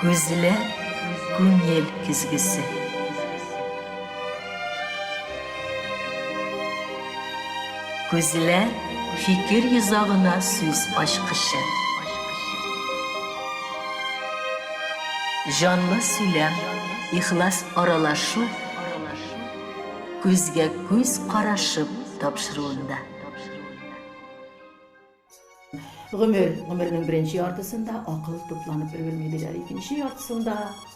Күзләр күңел көзгесе. Күзләр фикер йозагына сүз ачкычы. Җанлы сөйләм, ихлас аралашу күзгә күз карашып тапшыруында. Гомер, гомернең беренче яртысында акыл тупланып өлгерми диләр, икенче яртысында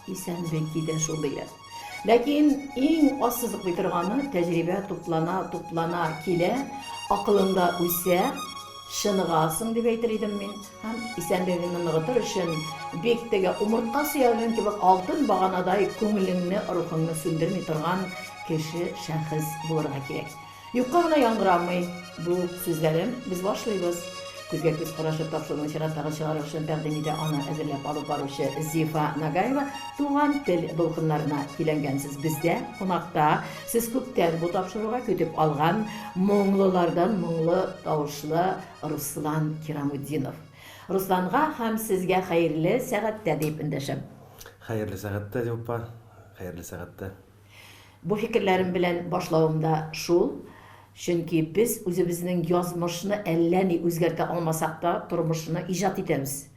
исәнлек китә шул диләр. Ләкин иң ассызыклый торганы, тәҗрибә туплана, туплана килә, акылың да үсә, чыныгасың дип әйтер идем мин. Һәм исәнлегеңне ныгытыр өчен бик теге умыртка сөягең кебек алтын баганадай күңелеңне, рухыңны сүндерми торган кеше, шәхес булырга кирәк. Юкка гына яңгырамый бу сүзләрем. Без башлыйбыз. Күзгә күз карашып тапшыруның чираттагы чыгарылышын тәкъдим итә аны әзерләп алып баручы Зифа Нагаева. Туган тел дулкыннарына көйләнгәнсез. Бездә кунакта сез күптән бу тапшыруга көтеп алган моңлылардан моңлы тавышлы Руслан Кирамутдинов. Русланга һәм сезгә хәерле сәгатьтә диеп эндәшәм. Хәерле сәгатьтә, Зифа апа. Хәерле сәгатьтә. Бу фикерләрем белән башлавым да шул, чөнки без үзебезнең язмышны әллә ни үзгәртә алмасак та, тормышны иҗат итәбез.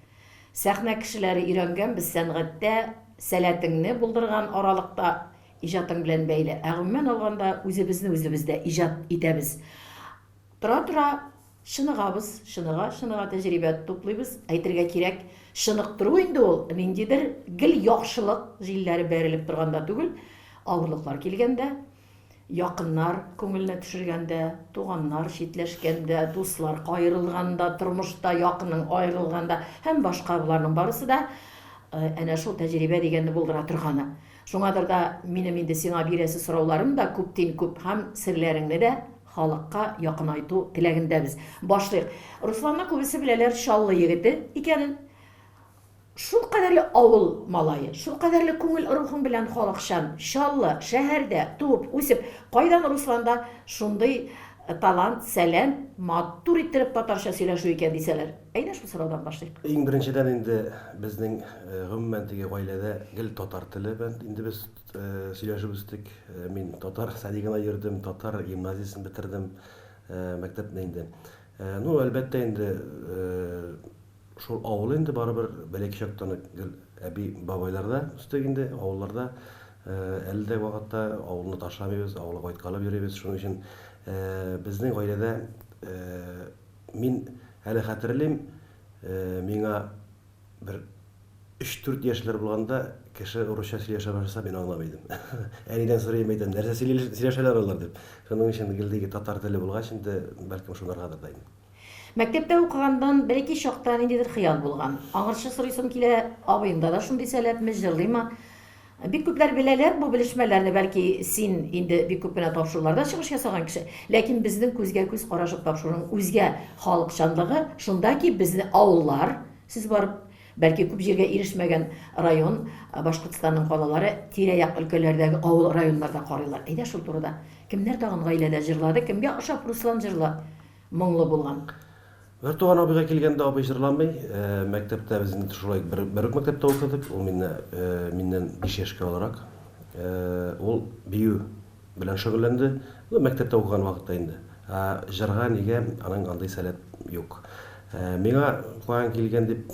Сәхнә кешеләре өйрәнгән, без сәнгатьтә сәләтеңне булдырган аралыкта иҗатың белән бәйле. Ә гомумән алганда, үзебезне үзебез дә иҗат итәбез. Тора-тора чыныгабыз, чыныга-чыныга тәҗрибә туплыйбыз. Әйтергә кирәк, чыныктыру инде ул ниндидер гел яхшылык җилләре бәрелеп торганда түгел, авырлыклар килгәндә, якыннар күңеленә төшергәндә, туганнар читләшкәндә, дуслар каерылганда, тормышта якының аерылганда һәм башка боларның барысы да әнә шул тәҗрибә дигәнне булдыра торганы. Шуңадыр да минем инде сиңа бирәсе сорауларым да күптин-күп һәм серләреңне дә халыкка якынайту теләгендәбез. Башлыйк. Русланны күбесе беләләр Чаллы егете икәнен. Шулкадәрле авыл малае, шулкадәрле күңел рухың белән халыкчан, Чаллы, шәһәрдә туып, үсеп, кайдан Русланда шундый талант, сәләт, матур иттереп татарча сөйләшү икән дисәләр. Әйдә шул сораудан башлыйк. Иң беренчедән инде безнең гомумән теге гаиләдә гел татар теле белән инде без сөйләшеп үстек. Мин татар садигына йөрдем, татар гимназиясен бетердем, мәктәпне инде. Ну, әлбәттә инде, шул авыл инде барыбер бәләкәй чактан ук гел әби бабайларда үстек инде, авылларда. Әле дә вакытта авылны ташламыйбыз, авылга кайткалап йөрибез. Шуның өчен безнең гаиләдә мин әле хәтерлим, миңа бер өч-дүрт яшьләр булганда кеше урысча сөйләшә башласа, мин аңламый идем. Әнидән сорыйм, әйтәм, нәрсә сөйләшәләр алар дип. Шуның өчен гел теге татар теле булгач инде, бәлкем шунаргадыр да инде. Мәктәптә укыганнан, бәләкәй чакта ниндидер хыял булган. Аңарчы сорыйсым килә, абыеңда да шундый сәләтме, җырлыймы? Бик күпләр беләләр бу белешмәләрне, бәлки син инде бик күп кенә тапшыруларда чыгыш ясаган кеше, ләкин безнең күзгә-күз карашып тапшыруның үзгә халыкчанлыгы шунда ки, безне авыллар, сез барып, бәлки күп җиргә ирешмәгән район, Башкортстанның калалары, тирә-як өлкәләрдәге авыл районнарда карыйлар. Әйдә шул турыда. Кемнәр тагын гаиләдә җырлады, кемгә ошап Руслан җырла моңлы булган? Бертуган абыйга килгәндә, абый җырламый. Мәктәптә без инде шулай бер, бер үк мәктәптә укыдык. Ул минне, миннән 5 яшькә олырак. Ул бию белән шөгыльләнде. Ну, мәктәптә укыган вакытта инде. Ә җырга нигә аның андый сәләт юк. Миңа каян килгән дип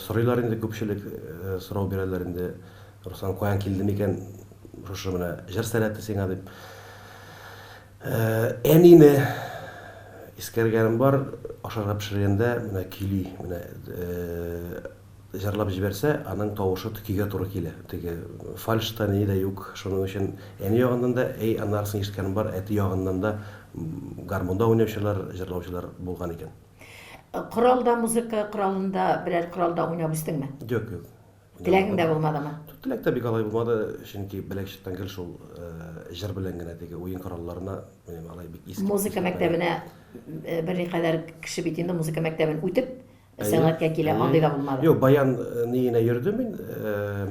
сорыйлар инде күпчелек, сорау бирәләр инде. Руслан, каян килде микән шушы менә җыр сәләте сиңа дип. Әнине искәргәнем бар, ашарга пешергәндә менә көйли, менә җырлап җибәрсә, аның тавышы көйгә туры килә. Теге фальш та ни дә юк. Шуның өчен әни ягыннан да, әй, аннарысын ишеткәнем бар, әти ягыннан да гармунда уйнаучылар, җырлаучылар булган икән. Коралда, музыка коралында, берәр коралда уйнап үстеңме? Юк, юк. Теләгең дә булмадымы? Теләк тә бик алай булмады, чөнки бәләкәй чактан гел шул җыр белән генә теге уен коралларына минем алай бик ис Музыка мәктәбенә берникадәр кеше бит инде музыка мәктәбен үтеп, сәнгатькә килә, андый да булмады. Юк, баян ниенә йөрдем мин,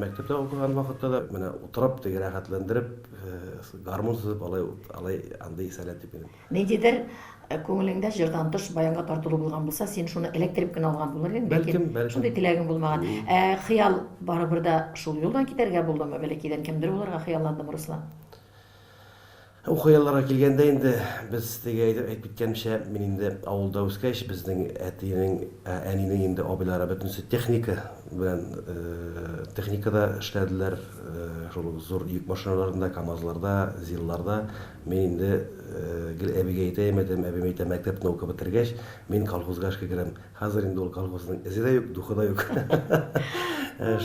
мәктәптә укыган вакытта да, менә утырып, теге рәхәтләндереп, гармун сызып, алай, алай андый сәләт юк минем. Ниндидер күңелеңдә җырдан тыш баянга тартылу булган булса, син шуны эләктереп кенә алган булыр идең, ләкин бәлкем, шундый теләгең булмаган. Ә хыял барыбер дә шул юлдан китәргә булдымы? Бәләкәйдән кемдер булырга хыялландымы, Руслан? Ул хыялларга килгәндә инде, без теге әйтеп әйтеп киткәнемчә, мин инде авылда үскәч, безнең әтинең, әнинең инде абыйлары бөтенесе техника белән, техникада эшләделәр, шул ук зур йөк машиналарында, КАМАЗларда, ЗИЛларда. Мин инде гел әбигә әйтә идем, әйтәм, әби, әйтәм, мәктәпне укып бетергәч, мин колхозга эшкә керәм. Хәзер инде ул колхозның эзе дә юк, духы да юк.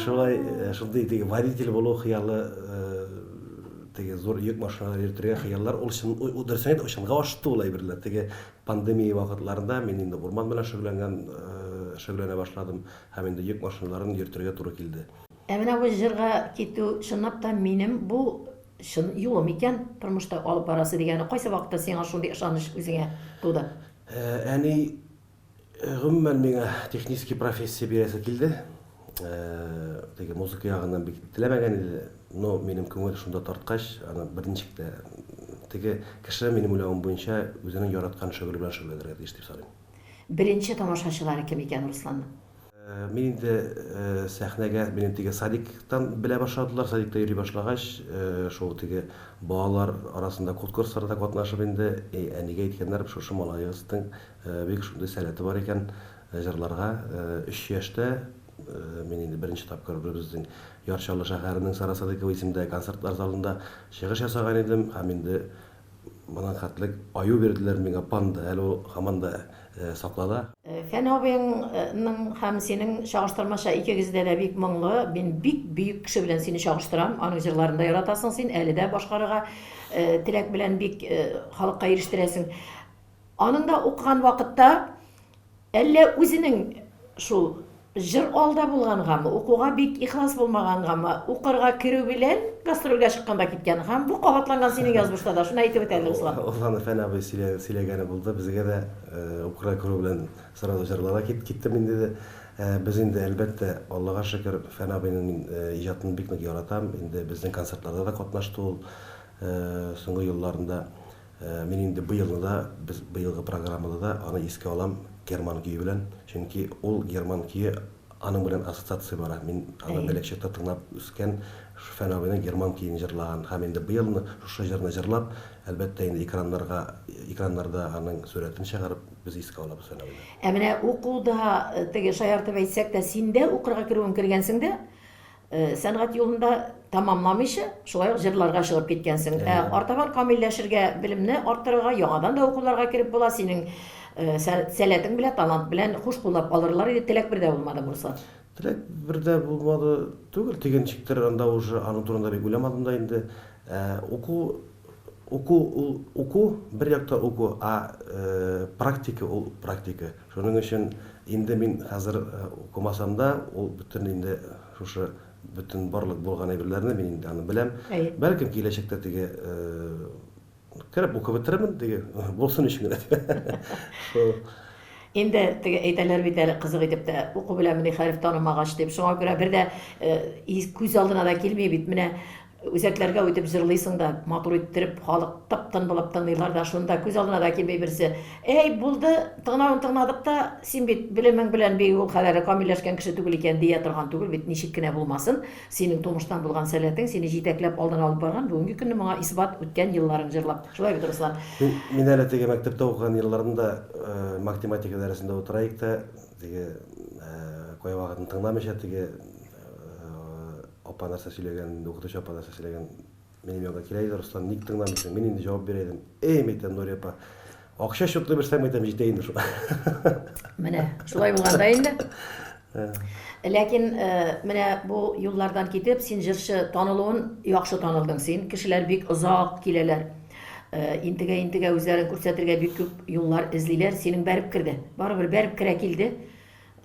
Шулай, шундый теге водитель булу хыялы Теге зур йөк машиналары йөртергә хыяллар, ул чын, дөресен әйт, чынга ашты ул әйберләр. Теге пандемия вакытларында мин инде урман белән шөгыльләнгән, шөгыльләнә башладым һәм инде йөк машиналарын йөртергә туры килде. Ә менә бу җырга китү, чынлап та минем бу чын юлым икән, тормышта алып барасы дигәне кайсы вакытта сиңа шундый ышаныч үзеңә туды? Әни Гомумән, миңа технический профессия бирәсе килде. Теге музыка ягыннан бик теләмәгән иде. Но минем күңел шунда тарткач, аны берничек тә теге кеше, минем уйлавым буенча, үзенең яраткан шөгыле белән шөгыльләнергә тиеш дип саныйм. Беренче тамашачылары кем икән Русланның? Мин инде сәхнәгә минем теге садиктан белә башладылар. Садикта йөри башлагач, шул теге балалар арасында конкурсларда катнашып инде, әнигә әйткәннәр, шушы малаегызның бик шундый сәләте бар икән җырларга. Өч яшьтә мин инде беренче тапкыр безнең Яр Чаллы шәһәренең Сара Садыйкова исемендәге концертлар залында чыгыш ясаган идем һәм инде моның хәтлек аю бирделәр миңа, панда, әле ул һаман да саклана. Фән абыеңның һәм синең чагыштырмача икегездә дә бик моңлы. Мин бик бөек кеше белән сине чагыштырам. Аның җырларын да яратасың син, әле дә башкарырга теләк белән бик халыкка ирештерәсең. Аның да укыган вакытта әллә үзенең шул җыр алда булгангамы, укуга бик ихлас булмагангамы, укырга керү белән гастрольгә чыкканда киткән һәм бу кабатланган синең язмышта да. Шуны әйтеп үт әле, Руслан. Ул аны Фән абый сөйләгәне булды. Безгә дә укырга керү белән сразу җырларга киттем инде диде. Без инде, әлбәттә, Аллага шөкер, Фән абыйның мин иҗатын бик нык яратам. Инде безнең концертларда да катнашты ул соңгы елларында. Мин инде быелны да, без быелгы программада да аны искә алам герман көе белән. Чөнки ул герман көе аның белән ассоциация бара. Мин аны бәләкәй чакта тыңлап үскән Фән абыйның герман көен җырлаган. Һәм инде быелны шушы җырны җырлап, әлбәттә инде экраннарга, экраннарда аның сурәтен чыгарып, без искә алабыз Фән абыйны. Ә менә укуда, теге шаяртып әйтсәк тә, син дә укырга керүен кергәнсең дә, Сәнгать юлында тәмамламыйча, шулай ук җырларга чыгып киткәнсең. Ә артабан камилләшергә, белемне арттырырга, яңадан да укуларга кереп була. Синең сәләтең белән, талант белән хуш куллап алырлар иде. Теләк бер дә булмады, Руслан. Теләк бер дә булмады түгел, тик ничектер анда уже аның турында бик уйламадым да инде. Ә уку, уку ул уку, бер якта уку, ә практика ул практика. Шуның өчен инде мин хәзер укымасам да, ул бөтен инде шушы бөтен барлык булган әйберләрне мин инде аны беләм. Бәлкем киләчәктә теге кереп укып бетерермен, теге булсын өчен генә дип. Шул. Инде теге әйтәләр бит әле кызык итеп тә, уку беләмени хәреф танымагач дип. Шуңа күрә бер дә күз алдына да килми бит. Менә Үзәкләргә үтеп җырлыйсың да, матур иттереп, халык тып-тын булып тыңлыйлар да, шунда күз алдына да килми берсе. Әй, булды, тыңлавын тыңладык та, син бит белемең белән бик ул кадәрле камилләшкән кеше түгел икән, дия торган түгел бит, ничек кенә булмасын, синең тумыштан булган сәләтең сине җитәкләп алдан алып барган, бүгенге көнне моңа исбат, үткән елларың җырлап. Шулай бит, Руслан? Мин, мин әле теге мәктәптә укыган елларымда математика дәресендә утыра идек тә, теге кайвакытны тыңламыйча, теге Апа нәрсә сөйләгән, инде укытучы апа нәрсә сөйләгән, минем янга килә иде, Руслан, ник тыңламыйсың? Мин инде җавап бирә идем. Эй, мәйтәм, Нурия апа, акча счетлый бирсәң, мәйтәм, җитә инде шул. Менә, шулай булганда инде. Ләкин менә бу юллардан китеп, син җырчы танылуын яхшы танылдың син. Кешеләр бик озак киләләр. Интегә-интегә үзләрен күрсәтергә бик күп юллар эзлиләр. Синең бәреп керде. Барыбер бәреп керә килде.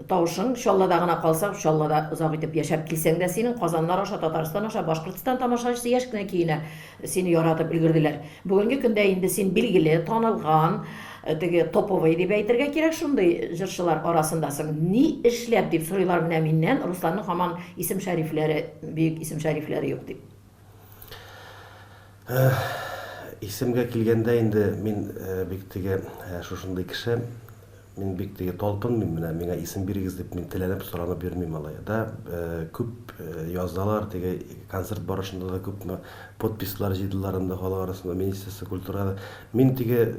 Тавышың Чаллыда гына калса, Чаллыда озак итеп яшәп килсәң дә, синең Казаннар аша, Татарстан аша, Башкортстан тамашачысы яшь кенә көенә сине яратып өлгерделәр. Бүгенге көндә инде син билгеле, танылган. теге топовый дип әйтергә кирәк, шундый җырчылар арасындасың. Ни эшләп дип сорыйлар менә миннән, Русланның һаман исем-шәрифләре, бөек исем-шәрифләре юк дип. Исемгә килгәндә инде мин бик теге шушындый кеше, мин бик теге талпынмыйм, менә миңа исем бирегез дип мин теләнеп, соранып йөрмим алай. Да, күп язалар, теге концерт барышында да күпме подписьлар җыйдылар инде халык арасында, Министерство культурада. Мин теге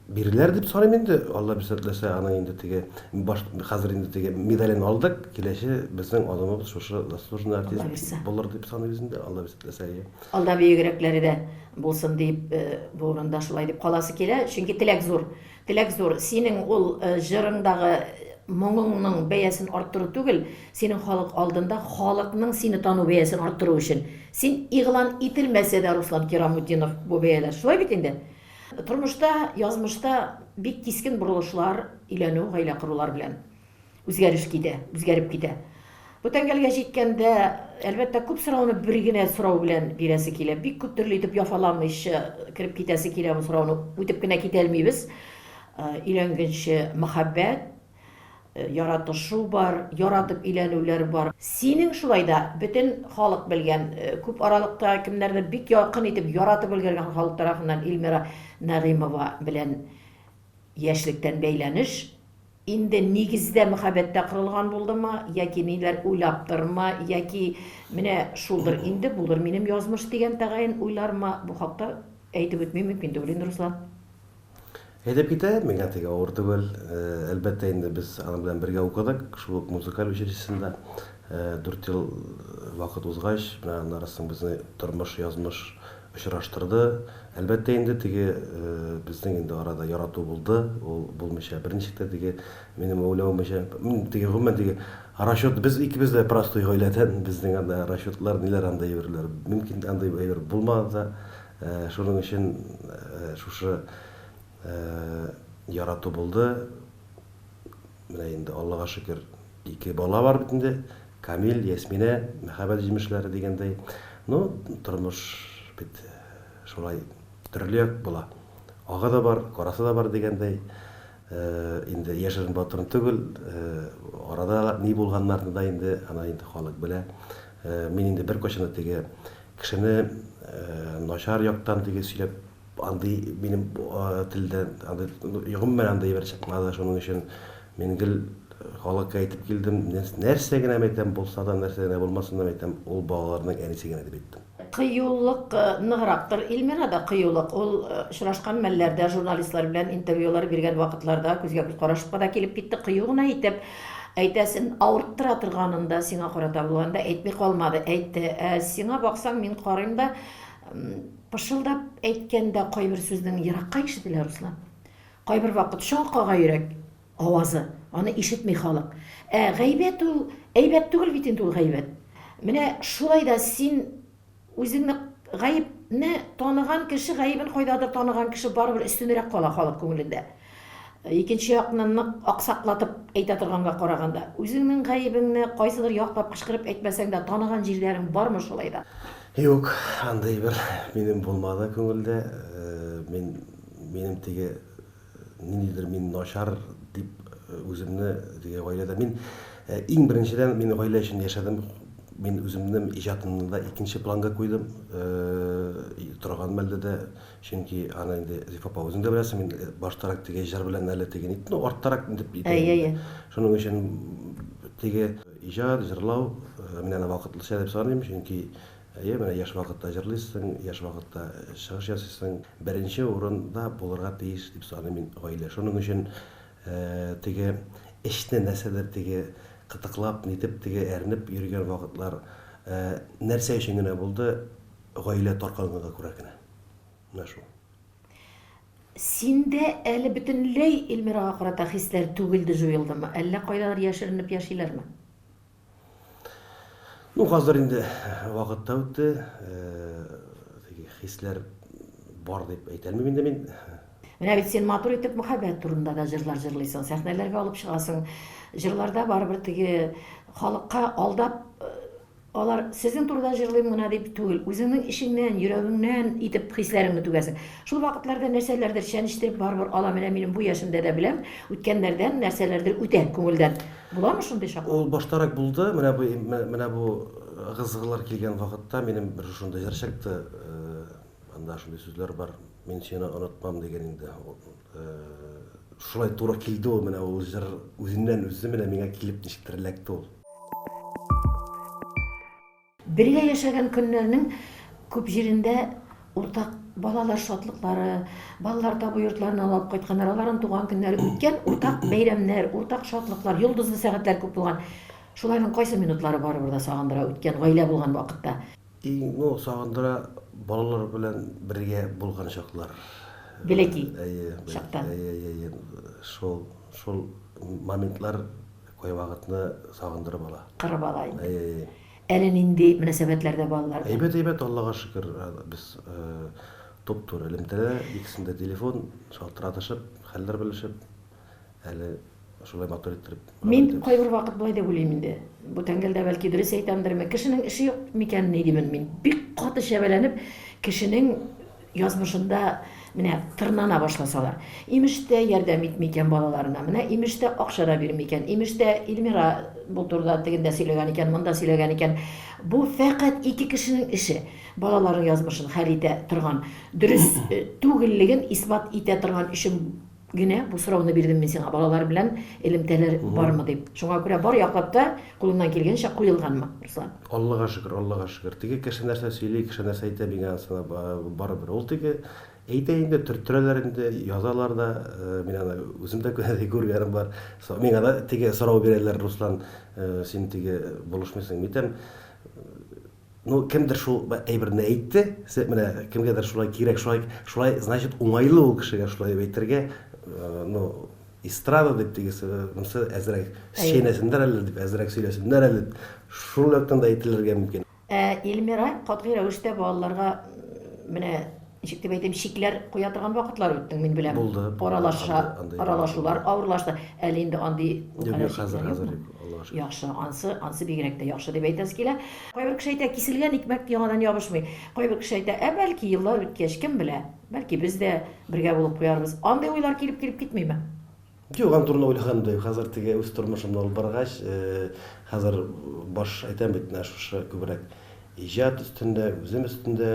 бирелер дип саныйм инде, Алла бирсә теләсә, аның инде теге баш хәзер инде теге медален алдык, киләче безнең адымыбыз шушы заслуженный артист булыр дип саныйбыз инде, Алла бирсә теләсә, әйе. Алда бөегрәкләре дә булсын дип, бу урында шулай дип каласы килә, чөнки теләк зур. Теләк зур. Синең ул җырыңдагы моңыңның бәясен арттыру түгел, синең халык алдында халыкның сине тану бәясен арттыру өчен. Син игълан ителмәсә дә, Руслан Кирамутдинов, бу бәяләр. Шулай бит инде? Тормышта, язмышта бик кискен борылышлар, өйләнү, гаилә корулар белән үзгәреш китә, үзгәреп китә. Бу тәңгәлгә җиткәндә, әлбәттә, күп сорауны бер генә сорау белән бирәсе килә. Бик күп төрле итеп яфаламыйча кереп китәсе килә бу сорауны. Үтеп кенә китә алмыйбыз. Өйләнгәнче мәхәббәт, яратышу бар, яратып өйләнүләр бар. Синең шулай да бөтен халык белгән, күп аралыкта кемнәрдер бик якын итеп яратып өлгергән халык тарафыннан Эльмира Нәгыймова белән яшьлектән бәйләнеш инде нигездә мөхәббәттә корылган булдымы, яки ниләр уйлаптырмы, яки менә шулдыр инде, булыр минем язмыш дигән тәгаен уйлармы, бу хакта әйтеп үтми мөмкин түгел инде, Руслан. Әйдәп китә, миңа теге авыр түгел. Әлбәттә инде без аның белән бергә укыдык, шул ук музыкаль училищесында. 4 ел вакыт узгач, менә аннары соң безне тормыш, язмыш очраштырды. Әлбәттә инде теге безнең инде арада ярату булды, ул булмыйча берничек тә теге минем уйлавымча, мин теге гомумән теге расчет, без икебез дә простой гаиләдән, безнең анда расчетлар, ниләр андый әйберләр мөмкин, андый әйбер булмады да. Шуның өчен шушы ярату булды. Менә инде Аллага шөкер, ике бала бар бит инде. Камил, Ясминә, мәхәббәт җимешләре дигәндәй. Ну, тормыш бит шулай төрле як була. Агы да бар, карасы да бар дигәндәй. Инде яшерен батырын түгел, арада ни булганнарны да инде аны инде халык белә. Мин инде беркайчан да теге кешене начар яктан теге сөйләп Андый минем телдән, андый, гомумән андый әйбер чыкмады. Шуның өчен мин гел халыкка әйтеп килдем, нәрсә генә әйтәм булса да, нәрсә генә булмасын да әйтәм, ул балаларның әнисе генә дип әйттем. Кыюлык ныграктыр, Эльмирада кыюлык. Ул очрашкан мәлләрдә, журналистлар белән интервьюлар биргән вакытларда күзгә-күз карашып да килеп китте, кыю гына итеп әйтәсен, авырттыра торганын да сиңа карата булганда әйтми калмады, әйтте. Ә сиңа баксаң, мин карыйм да, Пышылдап әйткәндә кайбер сүзнең еракка ишетелә, Руслан. Кайбер вакыт чаң кага йөрәк авазы, аны ишетми халык. Ә гайбәт ул, әйбәт түгел бит инде ул гайбәт. Менә шулай да син үзеңне гаепне таныган кеше, гаебен кайдадыр таныган кеше барыбер өстенрәк кала халык күңелендә. Икенче якны нык аксаклатып әйтә торганга караганда, үзеңнең гаебеңне кайсыдыр яклап кычкырып әйтмәсәң дә, таныган җирләрең бармы шулай да? Юк, андый бер минем булмады күңелдә. Мин, минем теге ниндидер мин начар дип үземне теге гаиләдә мин иң беренчедән мин гаилә өчен яшәдем. Мин үземнең иҗатымны да икенче планга куйдым. Торган мәлдә дә Чөнки аны инде, Зифа апа, үзең дә беләсең, мин баштарак теге җыр белән әле теге нит, ну, арттарак дип әйтәйем. Әйе, әйе. Шуның өчен теге иҗат, җырлау, мин аны вакытлыча дип саныйм, чөнки әйе, менә яшь вакытта җырлыйсың, яшь вакытта чыгыш ясыйсың, беренче урында булырга тиеш дип саныйм мин гаилә. Шуның өчен теге эчне нәрсәдер теге кытыклап, нитеп, теге әрнеп йөргән вакытлар нәрсә өчен генә булды, гаилә таркалганга күрә генә. Менә шул. Синдә әле бөтенләй Эльмирага карата хисләр түгелде җуелдымы, әллә кайдадыр яшеренеп яшиләрме? Ну, хәзер инде вакыт та үтте. Теге хисләр бар дип әйтә алмыйм инде мин. Менә бит син матур итеп мөхәббәт турында да җырлар җырлыйсың, сәхнәләргә алып чыгасың. Җырларда барыбер теге халыкка алдап. Алар сезнең турыда җырлыйм гына дип түгел, үзеңнең эчеңнән, йөрәгеңнән итеп хисләреңне түгәсең. Шул вакытларда нәрсәләрдер чәнечтереп барыбер ала, менә минем бу яшемдә дә беләм, үткәннәрдән нәрсәләрдер үтә күңелдән. Буламы шундый чаклар? Ул баштарак булды, менә бу менә бу ыгы-зыгылар килгән вакытта минем бер шушындый җыр чыкты, анда шундый сүзләр бар, мин сине онытмам дигән инде. Шулай туры килде ул, менә ул җыр үзеннән-үзе менә миңа килеп ничектер эләкте ул. Бергә яшәгән көннәрнең күп җирендә уртак балалар шатлыклары, балалар табу йортларыннан алып кайтканнар, аларның туган көннәре үткән уртак бәйрәмнәр, уртак шатлыклар, йолдызлы сәгатьләр күп булган. Шуларның кайсы минутлары барыбер дә сагындыра үткән гаилә булган вакытта? Иң, ну, сагындыра балалар белән бергә булган чаклар. Бәләкәй Әйе, чакта. Әйе, әйе, әйе. Шул, шул моментлар Кайвакытны сагындырып ала. Кырып ала инде. Әйе, әйе. Әле нинди мөнәсәбәтләрдә балалар белән? Әйбәт, әйбәт, Аллага шөкер, без туп-туры элемтәдә, икесендә телефон, шалтыратышып, хәлләр белешеп, әле шулай матур иттереп гомер Мин итәбез. кайбер вакыт болай дип уйлыйм инде, бу тәңгәлдә бәлки дөрес әйтәмдерме, кешенең эше юк микәнни димен мин, бик каты чәбәләнеп, кешенең Язмышында менә тырнана башласалар. Имеш тә ярдәм итми икән балаларына, менә имеш тә акча да бирми икән, имеш тә Эльмира бу турыда тегендә сөйләгән икән, монда сөйләгән икән. Бу фәкать ике кешенең эше. Балаларның язмышын хәл итә торган, дөрес түгеллеген исбат итә торган өчен генә бу сорауны бирдем мин сиңа, балалар белән элемтәләр бармы дип. Шуңа күрә бар яклап та кулыңнан килгәнчә куелганмы, Руслан? Аллага шөкер, Аллага шөкер. Теге кеше нәрсә сөйли, кеше нәрсә әйтә, миңа анысына барыбер. Ул теге әйтә инде, төрттерәләр инде, язалар да. Мин аны үзем дә күргәнем бар. Миңа да теге сорау бирәләр, Руслан, син теге булышмыйсың. Мин әйтәм, Ну, кемдер шул әйберне әйтте, менә кемгәдер шулай кирәк, шулай, шулай, значит, уңайлы ул кешегә шулай дип әйтергә, ну, эстрада дип тегесе, монысы әзрәк чәйнәсеннәр әле дип, әзрәк сөйләсеннәр әле дип, шул яктан да әйтелергә мөмкин. Ә Эльмира катгый рәвештә балаларга менә ничек дип әйтим, чикләр куя торган вакытлар үттең, мин беләм. Булды, булды. Аралаша, Андый, андый аралашулар авырлашты. Әле инде андый Юк, ул юк, хәзер, чикләр хәзер юкмы? юк, Аллага шөкер. Яхшы, ансы, ансы бигрәк тә яхшы дип әйтәсе килә. Кайбер кеше әйтә, киселгән икмәк яңадан ябышмый. Кайбер кеше әйтә, ә бәлки еллар үткәч, кем белә, бәлки без дә бергә булып куярбыз. Андый уйлар килеп-килеп китмиме? Юк, аның турында уйлаганым да юк. Хәзер теге үз тормышымны алып баргач, хәзер баш әйтәм бит, менә шушы күбрәк иҗат өстендә, үзем өстендә,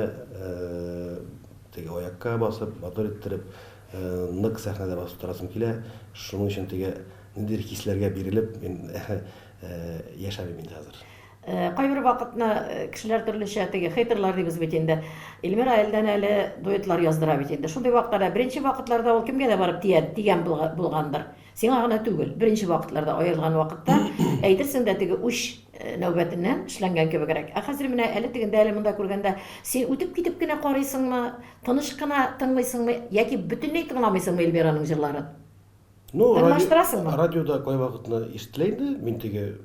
теге аякка басып, матур иттереп, нык сәхнәдә басып торасым килә. Шуның өчен теге ниндидер хисләргә бирелеп, мин яшәмим инде хәзер. Кайбер вакытны кешеләр төрлечә, теге хейтерлар дибез бит инде. Эльмира әлдән-әле дуэтлар яздыра бит инде. Шундый вакытларда, беренче вакытларда ул кемгә дә барып тия, тигән булгандыр. Сиңа гына түгел. Беренче вакытларда, аерылган вакытта, әйтерсең дә теге үч нәүбәтеннән эшләнгән кебегрәк. Ә хәзер менә әле тегендә, әле монда күргәндә, син үтеп китеп кенә карыйсыңмы, тыныч кына тыңлыйсыңмы яки бөтенләй тыңламыйсыңмы Эльмираның җырларын? Ну, Тыңлаштырасыңмы? Радиода кайвакытны ишетелә инде, мин теге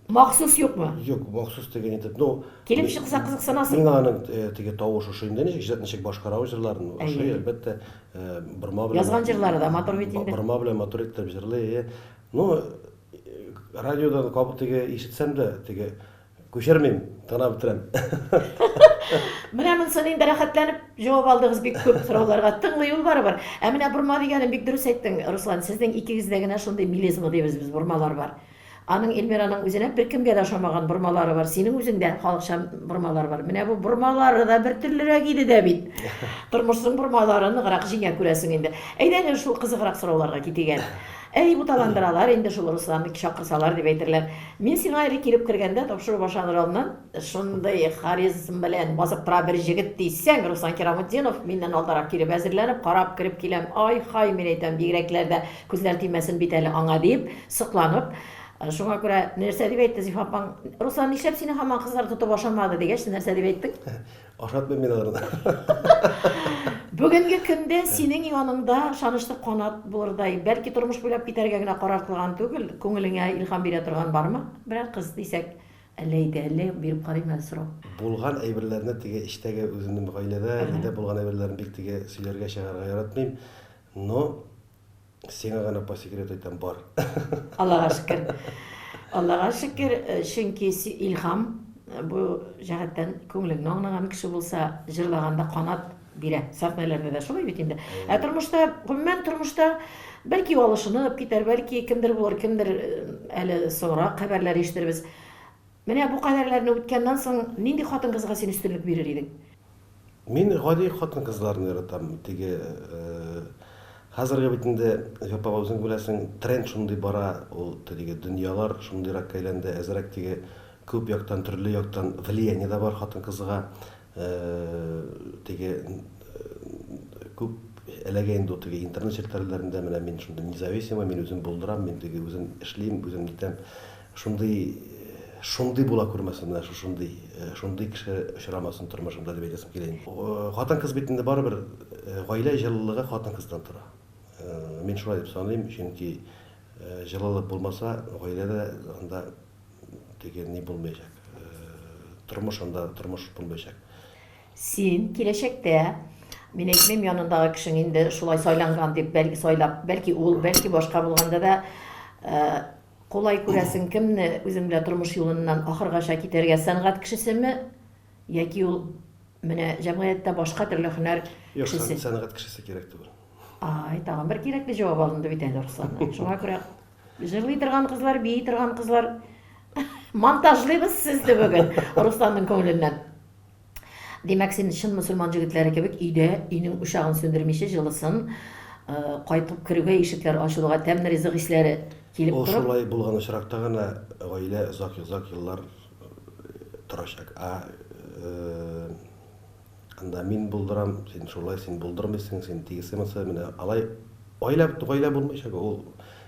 Махсус юкмы? Юк, махсус теге нитеп, ну, Килеп чыкса кызыксынасың. Миңа аның э, теге тавыш ошый инде, ничек җыр ничек башкара ул җырларын, ошый, әлбәттә, э, борма белән. Язган җырлары да матур бит инде. Борма белән матур итеп җырлый, э. Ну, радиодан кабып теге ишетсәм дә, теге Күчермим, тыңлап бетерәм. Менә монсын инде рәхәтләнеп җавап алдыгыз бик күп сорауларга. Тыңлый ул барыбер. Ә менә борма дигәнен бик дөрес әйттең, Руслан. Сезнең икегездә генә шундый мелизма дибез без, бормалар бар. Аның Эльмираның үзенә беркемгә дә ошамаган бормалары бар. Синең үзеңдә халыкчан бормалар бар. Менә бу бормалары да бер төрлерәк иде дә бит. Тормышның бормалары ныграк җиңә күрәсең инде. Әйдә әле шул кызыграк сорауларга китик әле. Әй, буталандыралар инде шул Русланны чакырсалар дип әйтерләр. Мин сиңа әле килеп кергәндә, тапшыру башланыр алдыннан, шундый харизм белән басып тора бер җегет дисәң, Руслан Кирамутдинов, миннән алдарак килеп әзерләнеп, карап кереп киләм. Ай-һай, мин әйтәм, бигрәкләр дә күзләр тимәсен бит әле аңа дип, сокланып. Шуңа күрә нәрсә дип әйтте Зифа апаң? Руслан, нишләп сине һаман кызлар тотып ашамады дигәч, нәрсә дип әйттең? Ашатмыйм мин аларны. Бүгенге көндә синең яныңда ышанычлы канат булырдай, бәлки тормыш буйлап китәргә генә карар кылган түгел, күңелеңә илһам бирә торган бармы? Берәр кыз дисәк, әллә әйтә, әллә юк, биреп карыйм әле сорау. Булган әйберләрне теге эчтәге үземнең гаиләдә, нидә булган әйберләрне бик теге сөйләргә чыгарга яратмыйм. Но Сиңа гына по секрету әйтәм, бар. Аллага шөкер. Аллага шөкер, чөнки илһам бу җәһәттән күңелеңне аңлаган кеше булса, җырлаганда канат бирә. Сәхнәләрдә дә шулай бит инде. Ә тормышта, гомумән тормышта бәлки алышынып китәр, бәлки кемдер булыр, кемдер әле соңрак хәбәрләр ишетербез. Менә бу кадәрләрне үткәннән соң нинди хатын-кызга син өстенлек бирер идең? Мин гади хатын-кызларны яратам. Теге хәзерге бит инде, Зөфәр апа, үзең беләсең, тренд шундый бара, ул теге дөньялар шундыйракка әйләнде, әзрәк теге күп яктан, төрле яктан влияние дә бар хатын-кызга. Теге күп эләгә инде ул теге интернет челтәрләрендә, менә мин шундый независимый, мин үзем булдырам, мин теге үзем эшлим, үзем нитәм. Шундый шундый була күрмәсен, менә шушындый шундый кеше очрамасын тормышымда дип әйтәсем килә инде. Хатын-кыз бит инде барыбер гаилә җылылыгы хатын-кыздан тора. Мин шулай дип саныйм, чөнки җылылык булмаса, гаиләдә анда теге ни булмаячак. Тормыш анда тормыш булмаячак. Син киләчәктә, мин әйтмим, янындагы кешең инде шулай сайланган дип, бәлки сайлап, бәлки ул, бәлки башка булганда да, Кулай күрәсең кемне үзең белән тормыш юлыннан ахыргача китәргә, сәнгать кешесеме яки ул менә җәмгыятьтә башка төрле һөнәр Юк, кешесе? сәнгать кешесе кирәк түгел. Ай, тагын бер кирәкле җавап алынды бит әле Русланнан. Шуңа күрә җырлый торган кызлар, бии торган кызлар монтажлыйбыз сезне бүген Русланның күңеленнән. Димәк, син чын мөселман җегетләре кебек өйдә өйнең учагын сүндермичә җылысын кайтып керүгә ишекләр ачылуга тәмле ризык исләре килеп торып. Ул шулай булган очракта гына гаилә озак-озак еллар торачак. Ә анда мин булдырам, син шулай, син булдырмыйсың, син тегесе-монысы, менә алай гаилә гаилә булмыйчак ул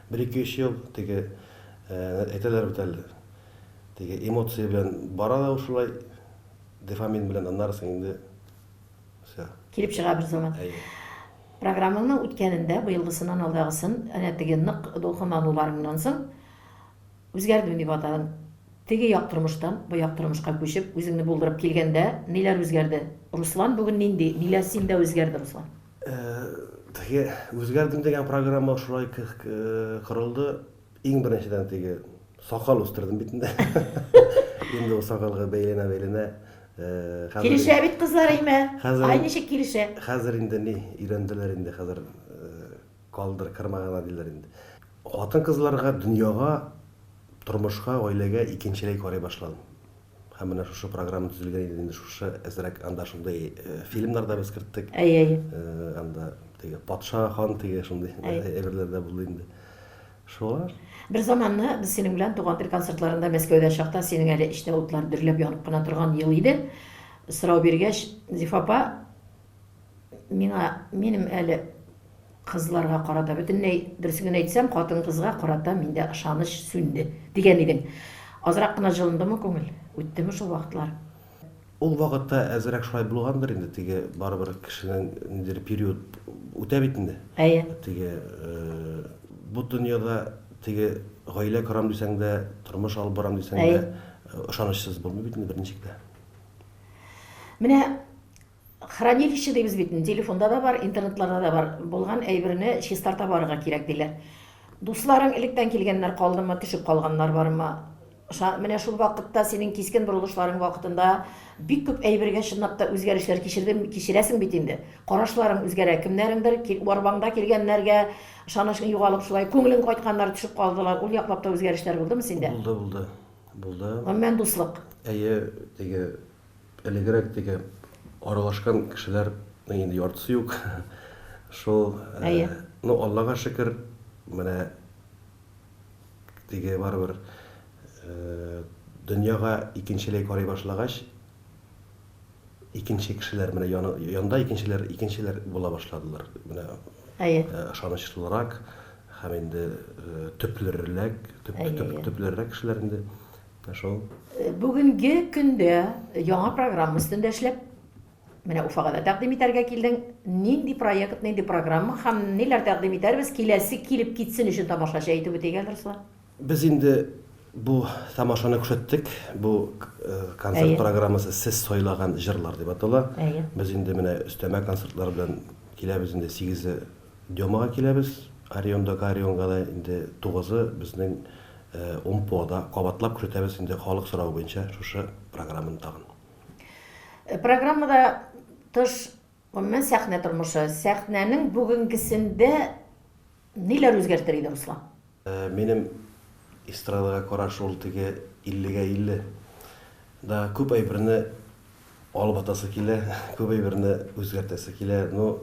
бер-ике-өч ел теге әйтәләр бит әле, теге эмоция белән бара да ул шулай. Дофамин белән аннары соң инде всё. Килеп чыга бер заман. Әйе. Программаңның үткәнендә, быелгысыннан алдагысын, әнә теге нык дулкынлануларыңнан соң үзгәрдем дип атадың. Теге як тормыштан бу як тормышка күчеп, үзеңне булдырып килгәндә ниләр үзгәрде? Руслан бүген нинди? Ниләр синдә үзгәрде, Руслан? Теге үзгәрдем дигән программа шулай корылды. Иң беренчедән теге сакал үстердем бит инде. Инде ул сакалга бәйләнә-бәйләнә. Э, килешә бит кызлар әйме? Хәзер, Ай, ничек килешә? Хәзер инде ни, өйрәнделәр инде хәзер э, калдыр, кырма гына диләр инде. Хатын-кызларга, дөньяга, тормышка, гаиләгә икенчеләй карый башладым. Һәм менә шушы программа төзелгән иде инде шушы әзрәк анда шундый э, фильмнар да без керттек. Әй, әй. Анда теге патша, хан теге шундый әйберләр дә булды инде. Шулар. Бер заманны без синең белән Туган тел концертларында Мәскәүдә чакта синең әле эчтә утлар дөрләп янып кына торган ел иде. Сорау биргәч, Зифа апа, миңа, минем әле кызларга карата, бөтенләй дөресен генә әйтсәм, хатын-кызга карата миндә ышаныч сүнде, дигән идең. Азрак кына җылындымы күңел? Үттеме шул вакытлар? Ул вакытта әзрәк шулай булгандыр инде, теге барыбер кешенең ниндидер период үтә бит инде. Әйе. Теге бу дөньяда теге гаилә корам дисәң дә, тормыш алып барам дисәң дә, ышанычсыз булмый бит инде берничек тә. Менә хранилище дибез бит, телефонда да бар, интернетларда да бар. Булган әйберне чистарта барырга кирәк диләр. Дусларың электән килгәннәр калдымы, төшеп калганнар бармы? Менә шул вакытта синең кискен борылышларың вакытында бик күп әйбергә чынлап та үзгәрешләр кичердем, кичерәсең бит инде. Карашларың үзгәрә, кемнәреңдер арбаңда килгәннәргә ышанычың югалып шулай күңелең кайтканнар төшеп калдылар. Ул яклап та үзгәрешләр булдымы синдә? Булды, булды. Булды. Гомумән дуслык. Әйе, теге элегрәк теге аралашкан кешеләрнең инде яртысы юк. Шул, Әйе. ну, Аллага шөкер, менә Теге барыбер дөньяга икенчеләй карый башлагач, икенче кешеләр менә яны, янда икенчеләр, икенчеләр була башладылар. Менә Әйе. ышанычлырак һәм инде төплерәк, төп, төп, төплерәк кешеләр инде. Менә шул. Бүгенге көндә яңа программа өстендә эшләп, Менә Уфага да тәкъдим итәргә килдең. Нинди проект, нинди программа һәм ниләр тәкъдим итәрбез киләсе килеп китсен өчен тамашачы әйтеп үтик әле, Руслан. Без инде бу тамашаны күрсәттек. Бу концерт программасы Сез сайлаган җырлар дип атала. Без инде менә өстәмә концертлар белән киләбез инде сигезе Демага киләбез, Орионда Орионга да инде тугызы безнең. УМПОда кабатлап күрсәтәбез инде халык соравы буенча шушы программаны тагын. Программада тыш, гомумән, сәхнә тормышы. Сәхнәнең бүгенгесендә ниләр үзгәртер иде, Руслан? Минем эстрадага караш ул теге иллегә 50. Да күп әйберне алып атасы килә, күп әйберне үзгәртәсе килә. Ну,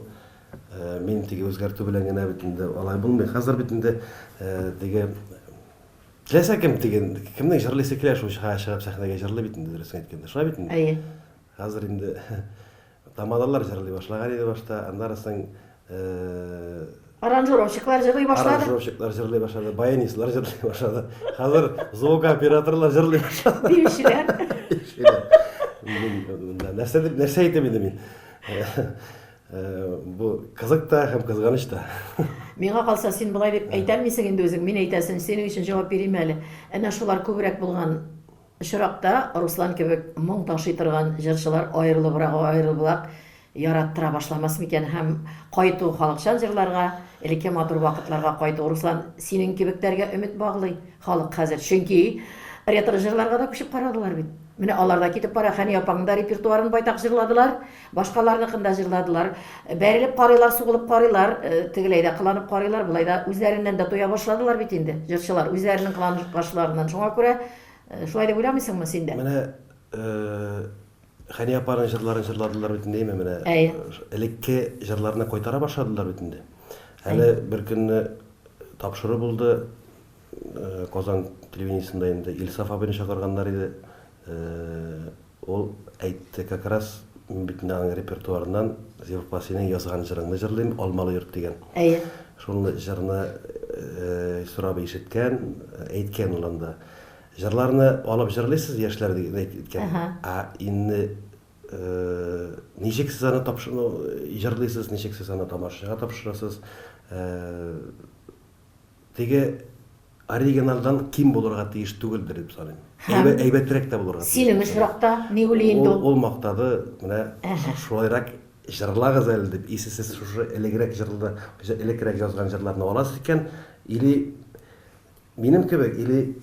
мин теге үзгәртү белән генә бит инде алай булмый. Хәзер бит инде теге теләсә кем теге кемнең җырлыйсы килә, шул чыга чыгып сәхнәгә җырлый бит инде, дөресен әйткәндә. Шулай бит инде? Әйе. Хәзер инде тамадалар җырлый башлаган иде башта, аннары соң Аранжировщиклар җырлый башлады. Аранжировщиклар җырлый башлады, баянистлар җырлый башлады. Хәзер звукооператорлар җырлый башлады. Биючеләр. Биючеләр. Нәрсә дип, нәрсә әйтәм инде мин? Бу кызык та һәм кызганыч та. Миңа калса, син болай дип әйтәлмисең инде үзең, мин әйтәсен, синең өчен җавап бирим әле. Әнә шулар күбрәк булган очракта Руслан кебек моң ташый торган җырчылар аерылыбрак аерылыбрак яраттыра башламас микән һәм кайту халыкчан җырларга, элекке матур вакытларга кайту. Руслан, синең кебекләргә өмет баглый халык хәзер, чөнки ретро җырларга да күчеп карадылар бит. Менә алар да китеп бара, Хәния апаңның да репертуарын байтак җырладылар, башкаларныкын да җырладылар. Бәрелеп карыйлар, сугылып карыйлар, тегеләй дә кыланып карыйлар, болай да үзләреннән дә туя башладылар бит инде җырчылар, үзләренең кыланышларыннан. Шуңа күрә шулай дип уйламыйсыңмы син дә? Менә Хәния апаның җырларын җырладылар бит инде, әйме, менә Әйе. элекке җырларны кайтара башладылар бит инде. Әле бер көнне тапшыру булды, Казан телевидениесендә инде Илсаф абыйны чакырганнар иде. Ул әйтте, как раз мин бит инде аның репертуарыннан Зифа синең язган җырыңны җырлыйм, Алмалы йорт дигән. Әйе. Шул җырны сорап ишеткән, әйткән ул анда. Җырларны алып җырлыйсыз, яшьләр дип әйткән. Ә инде ничек сез аны җырлыйсыз, ничек сез аны тамашачыга тапшырасыз, теге оригиналдан ким булырга тиеш түгелдер дип саныйм. Һәм Әйбәтрәк тә булырга тиеш. Синең очракта ни уйлый инде ул? Ул мактады, менә шулайрак җырлагыз әле дип, и сез шушы элегрәк җырлы, элеккерәк язган җырларны аласыз икән, или Минем кебек или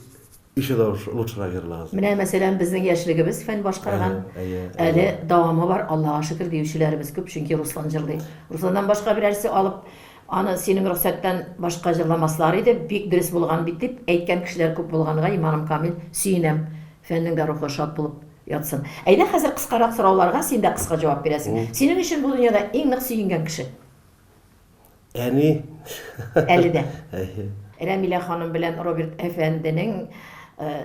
еще да лучшерак җырлагыз. Менә, мәсәлән, безнең яшьлегебез фән башкарган, әле дәвамы бар, Аллага шөкер диючеләребез күп, чөнки Руслан җырлый. Русланнан башка берәрсе алып, аны синең рөхсәттән башка җырламаслар иде, бик дөрес булган бит дип әйткән кешеләр күп булганга, иманым камил, сөенәм. Фәннең дә рухы шат булып ятсын. Әйдә, хәзер кыскарак сорауларга син дә кыска җавап бирәсең. Синең өчен бу дөньяда иң нык сөенгән кеше? Әни. Әле дә. Әйе. Рәмилә ханым белән Роберт әфәнденең,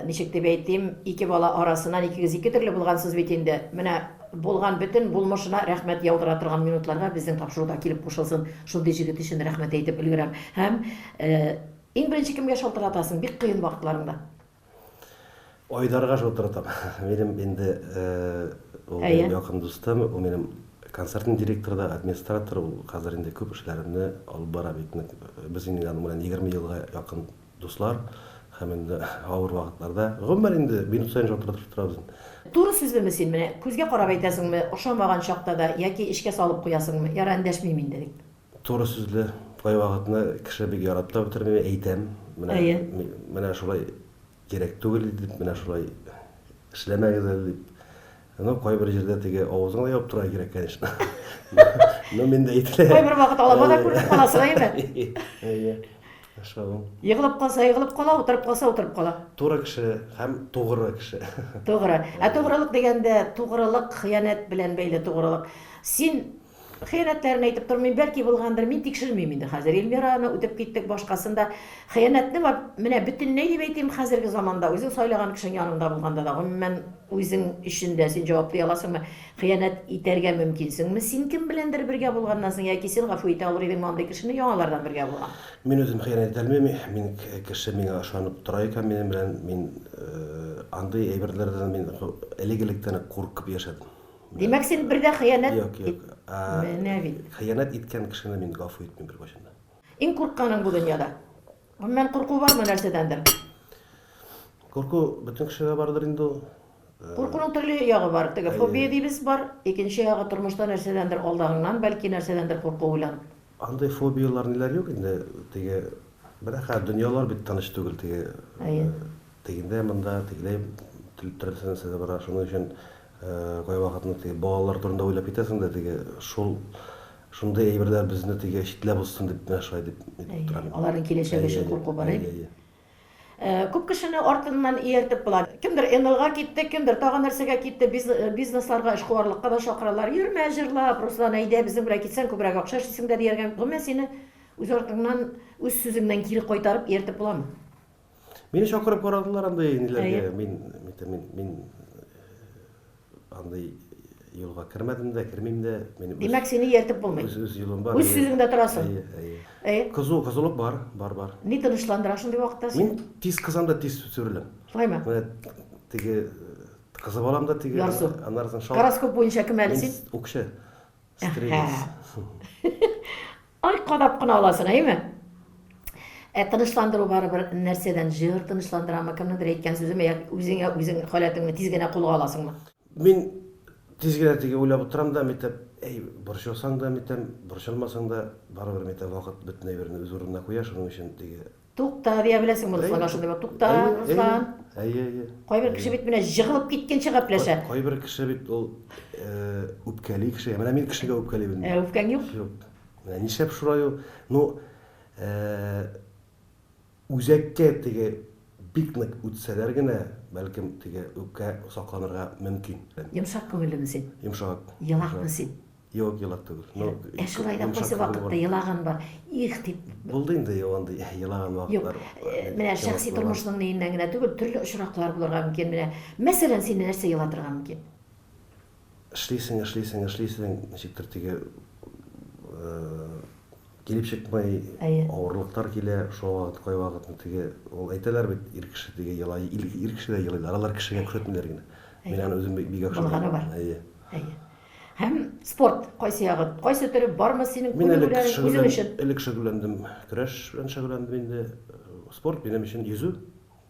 ничек дип әйтим, ике бала арасыннан икегез ике төрле булгансыз бит инде. Менә булган бөтен булмышына рәхмәт яудыра торган минутларга безнең тапшыруда килеп кушылсын. Шундый җегет өчен рәхмәт әйтеп өлгерәм. Һәм иң беренче кемгә шалтыратасың бик кыен вакытларыңда? Айдарга шалтыратам. Минем инде ул минем якын дустым, ул минем концертный директор да, администратор, ул хәзер инде күп эшләремне алып бара бит. Без инде аның белән 20 елга якын дуслар һәм инде авыр вакытларда, гомумән инде минут саен шалтыратышып торабыз инде. Туры сүзлеме син менә? Күзгә карап әйтәсеңме, ошамаган чакта да яки эчкә салып куясыңмы, ярар, эндәшмим инде дип? Туры сүзле, кайвакытны кеше бик яратып та бетерми, әйтәм, менә менә шулай кирәк түгел иде дип, менә шулай эшләмәгез әле дип. Ну, кайбер җирдә теге авызыңны да ябып торырга кирәк, конечно. Ну, мин дә әйтелә. Кайбер вакыт алама да күренеп каласың, әйеме? Әйе. Шул. Егылып калса, егылып кала, утырып калса, утырып кала. Туры кеше һәм тугры кеше. Тугры. Ә тугрылык дигәндә, тугрылык хыянәт белән бәйле тугрылык. Син Хыянәтләрен әйтеп тормыйм, бәлки булгандыр, мин тикшермим инде хәзер. Эльмираны үтеп киттек, башкасын да. Хыянәтне менә бөтенләй дип әйтим, хәзерге заманда үзең сайлаган кешең яныңда булганда да, гомумән, үзең өчен дә син җавап тыя аласыңмы? Хыянәт итәргә мөмкинсеңме син кем беләндер бергә булганнан соң яки син гафу итә алыр идеңме андый кешене яңалардан бергә булган? Мин үзем хыянәт итә алмыйм, мин кеше миңа ышанып тора икән минем белән, мин андый әйберләрдән мин элек-электән үк куркып яшәдем. Димәк, син бер дә хыянәт Юк, юк. Менә бит. Хыянәт иткән кешене мин гафу итмим беркайчан да. Иң курыкканың бу дөньяда? Гомумән, курку бармы нәрсәдәндер? Курку бөтен кешедә бардыр инде ул. Куркуның төрле ягы бар. Теге фобия дибез бар. Икенче ягы тормышта нәрсәдәндер алдагыңнан, бәлки нәрсәдәндер курку уйланып. Андый фобияләр ниләр юк инде. Теге. Менә хәзер дөньялар бит тыныч түгел теге. Әйе. Тегендә, монда, тегеләй төрлесе нәрсә дә бара. Шуның өчен кайвакытны теге балалар турында уйлап китәсең дә, теге шул шундый әйберләр безне теге читләп узсын дип менә шулай дип әйтеп торам. Аларның киләчәге өчен курку бар, әйе. Күп кешене артыннан ияртеп була. Кемдер НЛга китте, кемдер тагын нәрсәгә китте, бизнесларга, эшкуарлыкка да чакыралар. Йөрмә, җырлап, Руслан, әйдә, безнең белән китсәң, күбрәк акча эшлисең дә дияргә. Гомумән, сине үз артыңнан, үз сүзеңнән кире кайтарып ияртеп буламы? Мине чакырып карадылар андый ниләргә. Мин, мин, мин андый юлга кермәдем дә, кермим дә. Минем Димәк, сине ияртеп булмый. Үз, үз юлым бар. Үз сүзеңдә торасың. Әйе, әйе. Әйе. Кызу, кызулык бар, бар, бар. Ни тынычландыра шундый вакытта сине? Мин тиз кызам да, тиз сүреләм. Шулаймы? Менә теге кызып алам да теге. Ярсу. Аннары соң шал. Гороскоп буенча кем әле син? Мин укчы. Стрелец. Ай, кадап кына аласың, әйеме? Ә тынычландыру барыбер нәрсәдән? Җыр тынычландырамы, кемнеңдер әйткән сүземе, яки үзеңә үзең халәтеңне тиз генә кулга аласыңмы? Мин тиз генә теге уйлап утырам да, мәйтәм, әй, борчылсаң да, мәйтәм, борчылмасаң да, барыбер, мәйтәм, вакыт бөтен әйберне үз урынына куя, шуның өчен теге Тукта, дия беләсеңме, Руслан, шундый бер тукта, Руслан. Әйе, әйе. Кайбер кеше бит менә җыгылып киткәнче гәпләшә. Кайбер кеше бит ул үпкәли кешегә. Менә мин кешегә үпкәли белмим. Ә үпкәң юк? Юк. Менә нишләп шулай ул? Ну, үзәккә теге бик нык үтсәләр генә, бәлкем, теге үпкә сакланырга мөмкин. Йомшак күңеллеме син? Йомшак. Елакмы син? Юк, елак түгел. Ну, ә шулай да кайсы вакытта елаган бар. Их дип. Булды инде андый елаган вакытлар. Юк, менә шәхси тормышның ниеннән генә түгел, төрле очраклар булырга мөмкин. Менә, мәсәлән, сине нәрсә елатырга мөмкин? Эшлисең, эшлисең, эшлисең, ничектер теге килеп чыкмый, авырлыклар килә, шул вакыт кайвакытны теге, ул әйтәләр бит, ир кеше теге елай, ир кеше дә елыйлар, алар кешегә күрсәтмиләр генә. Мин аны үзем бик яхшы беләм. Булганы бар. Әйе. Әйе. Һәм спорт кайсы ягы, кайсы төре бармы синең Мин элек күнегүләрең үзең өчен? Элек шөгыльләндем, көрәш белән шөгыльләндем инде. Спорт минем өчен йөзү.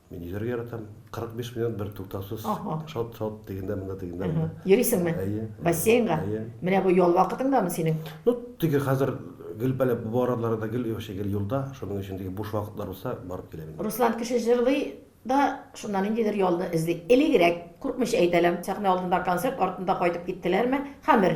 Мин йөзәргә яратам. 45 минут бер туктаусыз шалт-шалт тегендә монда, тегендә монда. Йөрисеңме? Әйе. Бассейнга? Әйе. Менә бу ял вакытыңдамы синең? Ну, теге хәзер гел бәлә бу араларда гел вообще гел юлда, шуның өчен теге буш вакытлар булса, барып киләм инде. Руслан, кеше җырлый да, шуннан ниндидер ялны эзли. Элегрәк, куркмыйча әйтә алам, сәхнә алдында концерт артында кайтып киттеләрме, хәмер,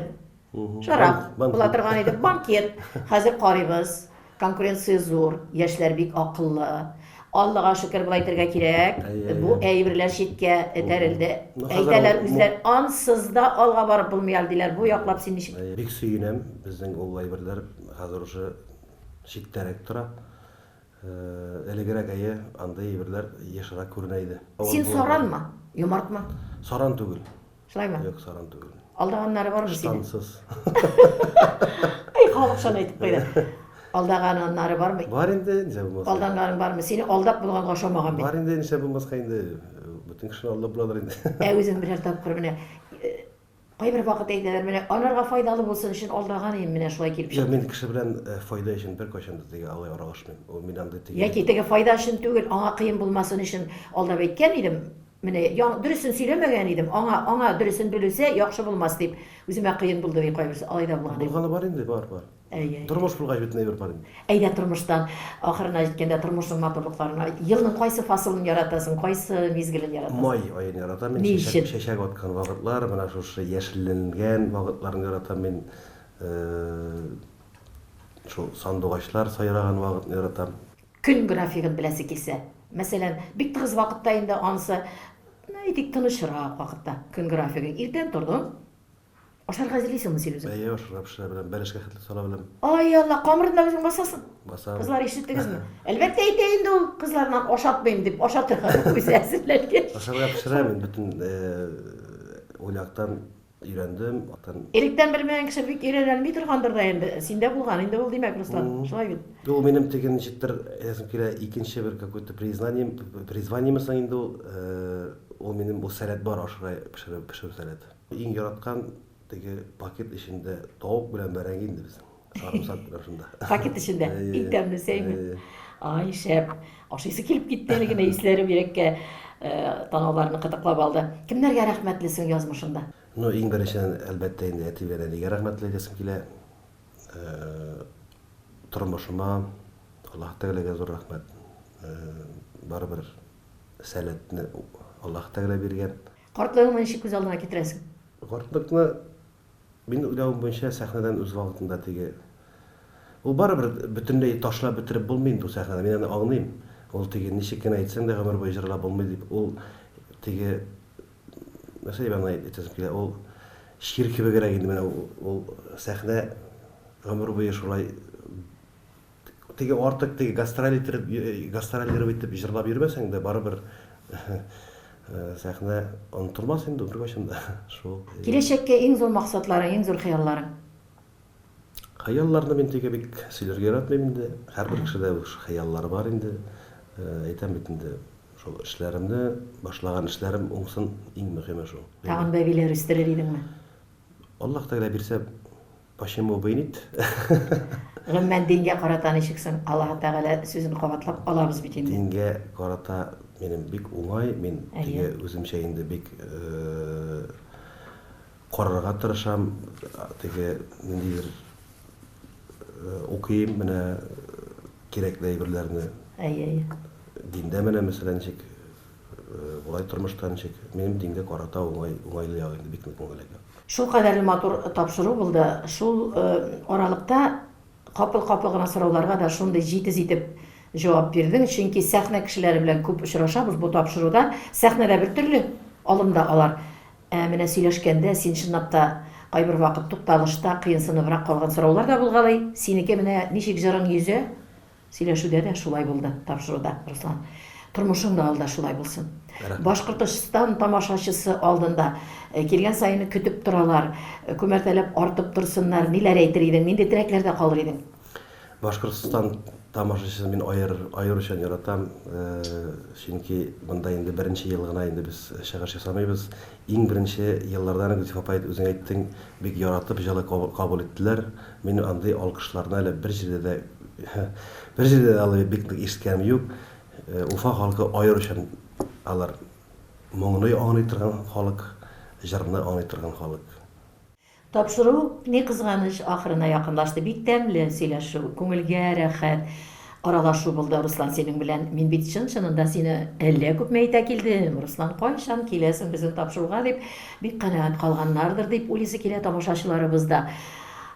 шәраб була торган иде, банкет. Хәзер карыйбыз, конкуренция зур, яшьләр бик акыллы. Аллага шөкер, болай әйтергә кирәк, бу әйберләр читкә этәрелде. Әйтәләр үзләре, ансыз да алга барып булмый әле, диләр. Бу яклап син ничек? Бик сөенәм, безнең ул әйберләр хәзер уже читтәрәк тора. Элегрәк, әйе, андый әйберләр ешрак күренә иде. Син саранмы? Юмартмы? Саран түгел. Шулаймы? Юк, саран түгел. Алдаганнары бармы сине? Штансыз. Ай, халык шуны әйтеп куйды. Алдаганнары бармы? Бар инде, ничә булмаска. Алданганың бармы? Сине алдап булганга ошамаган бит. Бар инде, ничә булмаска инде. Бөтен кешене алдап буладыр инде. Ә үзең берәр тапкыр менә Кайбер вакыт әйтәләр, менә анарга файдалы булсын өчен алдаган идем, менә шулай килеп чыкты. Юк, мин кеше белән файда өчен беркайчан да теге алай аралашмыйм. Ул мин андый теге. Яки теге файда өчен түгел, аңа кыен булмасын өчен алдап әйткән идем. Менә дөресен сөйләмәгән идем, аңа аңа дөресен белүсә яхшы булмас дип, үземә кыен булды ди кайберсе. Алай да булган. Булганы бар инде, бар, бар. Әйе. Тормыш булгач бөтен әйбер бар инде. Әйдә тормыштан ахырына җиткәндә тормышның матурлыкларына. Елның кайсы фасылын яратасың, кайсы мизгелен яратасың? Май аен яратам мин. Ни өчен? Чәчәк аткан вакытлар, менә шушы яшелләнгән вакытларны яратам мин. Шул сандугачлар сайраган вакытны яратам. Көн графигын беләсе килсә, мәсәлән, бик тыгыз вакытта инде анысы, әйтик, тынычрак вакытта көн графигы. Иртән тордың, Ашарга әзерлисеңме син үзең? Әйе, ашарга пешерә беләм, бәлешкә хәтле сала беләм. Ай Алла, камырын да үзең басасың? Басам. Кызлар ишеттегезме? Әлбәттә әйтә инде ул кызлардан ашатмыйм дип, ашатырга үзе әзерләнгәч. Ашарга пешерәм мин бөтен уйлактан өйрәндем. Электән белмәгән кеше бик өйрәнә алмый торгандыр да инде. Синдә булган инде ул, димәк, Руслан. Шулай бит? Ул минем теге ничектер, әйтәсем килә, икенче бер какой-то признание, призваниеме соң инде ул, ул минем ул сәләт бар ашарга пешерү, пешерү сәләте. Иң яраткан теге пакет эчендә тавык белән бәрәңге инде безнең. Сарымсак белән шунда. Пакет эчендә. Иң тәмлесе әйме? Ай, шәп. Ашыйсы килеп китте әле генә исләре йөрәккә танауларны кытыклап алды. Кемнәргә рәхмәтлесең язмышыңда? Ну, иң беренчедән, әлбәттә инде, әти белән әнигә рәхмәтле әйтәсем килә. Тормышыма, Аллаһ Тәгаләгә зур рәхмәт. Барыбер сәләтне Аллаһ Тәгалә биргән. Картлыгыңны ничек күз алдыңа китерәсең? Картлыкны, мин уйлавым буенча, сәхнәдән үз вакытында теге Ул барыбер бөтенләй ташлап бетереп булмый инде ул сәхнәне, мин аны аңлыйм. Ул теге ничек кенә әйтсәң дә гомер буе җырлап булмый дип, ул теге нәрсә дип аны әйтәсем килә, ул чир кебегрәк инде менә ул сәхнә гомер буе шулай теге артык теге гастроль иттереп гастролировать итеп җырлап йөрмәсәң дә барыбер сәхнә онытылмас инде беркайчан да шул. Киләчәккә иң зур максатларың, иң зур хыялларың? Хыялларны мин теге бик сөйләргә яратмыйм инде. Һәрбер кешедә үз хыяллары бар инде. Әйтәм бит инде, шул эшләремне, башлаган эшләрем уңсын, иң мөһиме шул. Тагын бәбиләр үстерер идеңме? Аллаһ Тәгалә бирсә, почему бы и нет? Гомумән, дингә карата ничек соң? Аллаһы Тәгалә сүзен кабатлап алабыз бит инде. Дингә карата минем бик уңай, мин теге үземчә инде бик Карарга тырышам, теге ниндидер укыйм менә кирәкле әйберләрне. Әйе, әйе. Диндә менә мәсәлән ничек, болай тормышта ничек. Минем дингә карата уңай, уңайлы як инде, бик нык уңайлы як. Шул кадәрле матур тапшыру булды. Шул аралыкта Капыл-капыл гына сорауларга да шундый җитез итеп җавап бирдең, чөнки сәхнә кешеләре белән күп очрашабыз бу тапшыруда. Сәхнәдә бер төрле алымда алар. Ә менә сөйләшкәндә син чынлап та кайбер вакыт тукталышта кыенсыныбрак калган сораулар да булгалый. Синеке менә ничек җырың йөзә, сөйләшүдә дә шулай булды тапшыруда, Руслан. Тормышың да алда шулай булсын. Рәхмәт. Башкортостан тамашачысы алдында килгән саен көтеп торалар. Күмәртәләп артып торсыннар. Ниләр әйтер идең? Нинди теләкләрдә калыр идең? Башкортостан тамашачысын мин аер, аеруча яратам. Чөнки монда инде беренче ел гына инде без чыгыш ясамыйбыз. Иң беренче еллардан ук, Зифа апай, үзең әйттең, бик яратып, җылы кабул иттеләр. Мин андый алкышларны әле бер җирдә дә, бер җирдә дә алай бик нык ишеткәнем юк. Уфа халкы аеруча алар моңны аңлый торган халык, җырны аңлый торган халык. Тапшыру, ни кызганыч, ахырына якынлашты. Бик тәмле сөйләшү, күңелгә рәхәт аралашу булды, Руслан, синең белән. Мин бит чын-чынында сине әллә күпме әйтә килдем, Руслан, кайчан киләсең безнең тапшыруга дип, бик канәгать калганнардыр дип уйлыйсы килә тамашачыларыбыз да.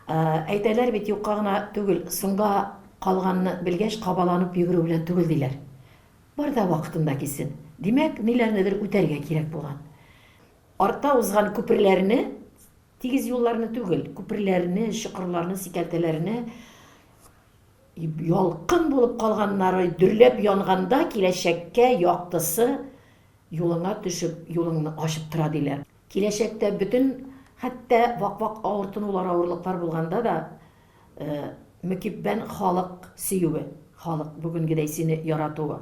Әйтәләр бит, юкка гына түгел, соңга Калганны белгәч, кабаланып йөгерү белән түгел, диләр. Бар да вакытында килсен. Димәк, ниләрнедер үтәргә кирәк булган. Артта узган күперләрне, тигез юлларны түгел, күперләрне, чокырларны, сикәлтәләрне, ялкын булып калганнары дөрләп янганда киләчәккә яктысы юлыңа төшеп, юлыңны ачып тора, диләр. Киләчәктә бөтен, хәтта вак-вак авыртынулар, авырлыклар булганда да, Мөкиббән халык сөюе, халык бүгенгедәй сине яратуы.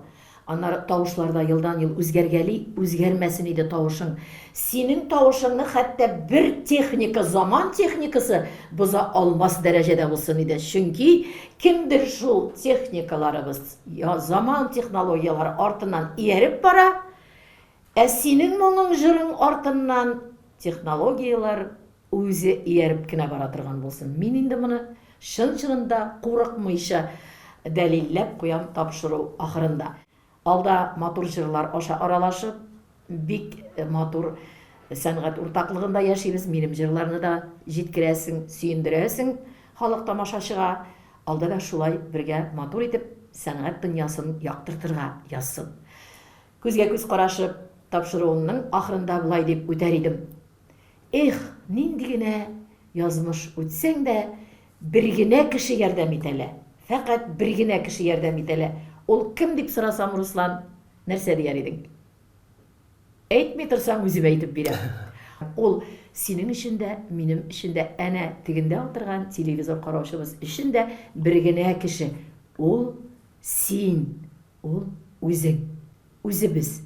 Аннары тавышлар да елдан-ел үзгәргәли, үзгәрмәсен иде тавышың. Синең тавышыңны хәтта бер техника, заман техникасы боза алмас дәрәҗәдә булсын иде. Чөнки кемдер шул техникаларыбыз, заман технологияләре артыннан ияреп бара, ә синең моңың, җырың артыннан технологияләр Үзе ияреп кенә бара торган булсын. Мин инде моны чын-чынында курыкмыйча дәлилләп куям тапшыру ахырында. Алда матур җырлар аша аралашып, бик матур сәнгать уртаклыгында яшибез. Минем җырларны да җиткерәсең, сөендерәсең халык тамашачыга. Алда да шулай бергә матур итеп сәнгать дөньясын яктыртырга язсын. Күзгә-күз карашып, тапшыруымның ахырында болай дип үтәр идем. Эх, нинди генә язмыш үтсәң дә, бер генә кеше ярдәм итәлә. Фәкать бер генә кеше ярдәм итәлә. Ул кем дип сорасам, Руслан, нәрсә дияр идең? Әйтми торсаң, үзем әйтеп бирәм. Ул синең өчен дә, минем өчен дә, әнә тегендә утырган телевизор караучыбыз өчен дә бер генә кеше. Ул син, ул үзең. Үзебез.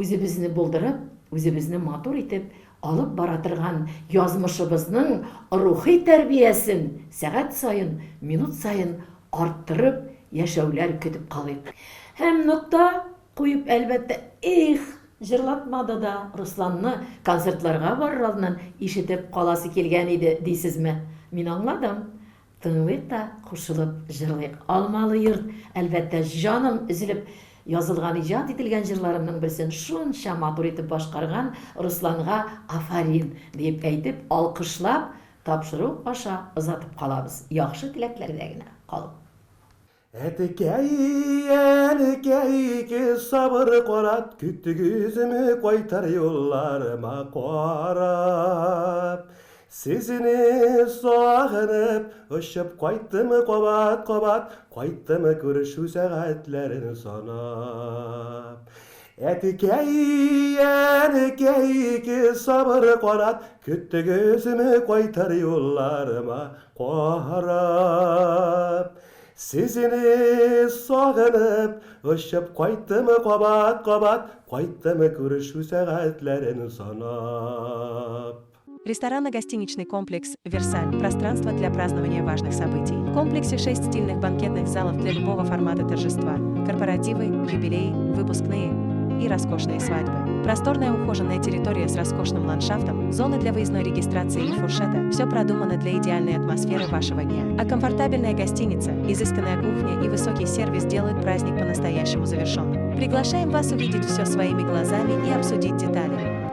Үзебезне булдырып, үзебезне матур итеп алып бара торган язмышыбызның рухи тәрбиясен сәгать саен, минут саен арттырып яшәүләр көтеп калыйк. Һәм нокта куеп, әлбәттә, Эх, җырлатмады да Русланны, концертларга барыр алдыннан ишетеп каласы килгән иде, дисезме? Мин аңладым. Тыңлыйк та, кушылып җырлыйк. Алмалы йорт, әлбәттә, җаным өзелеп язылган, иҗат ителгән җырларымның берсен шунча матур итеп башкарган Русланга афәрин! диеп әйтеп, алкышлап, тапшыру аша озатып калабыз. Яхшы теләкләрдә генә калып. Әтекәй, әнекәй, ике сабыр канат, Көттек үземе кайтыр юлларыма карап. Сезне сагынып, очып кайттым кабат-кабат, Кайттым күрешү сәгатьләрен санап. Әтекәй, әнекәй, ике сабыр канат, Көттек үземе кайтыр юлларыма карап. Сезне сагынып, очып кайттым кабат-кабат, Кайттым күрешү сәгатьләрен санап. Ресторанно-гостиничный комплекс «Версаль» – пространство для празднования важных событий. В комплексе 6 стильных банкетных залов для любого формата торжества – корпоративы, юбилеи, выпускные и роскошные свадьбы. Просторная ухоженная территория с роскошным ландшафтом, зоны для выездной регистрации и фуршета – все продумано для идеальной атмосферы вашего дня. А комфортабельная гостиница, изысканная кухня и высокий сервис делают праздник по-настоящему завершенным. Приглашаем вас увидеть все своими глазами и обсудить детали.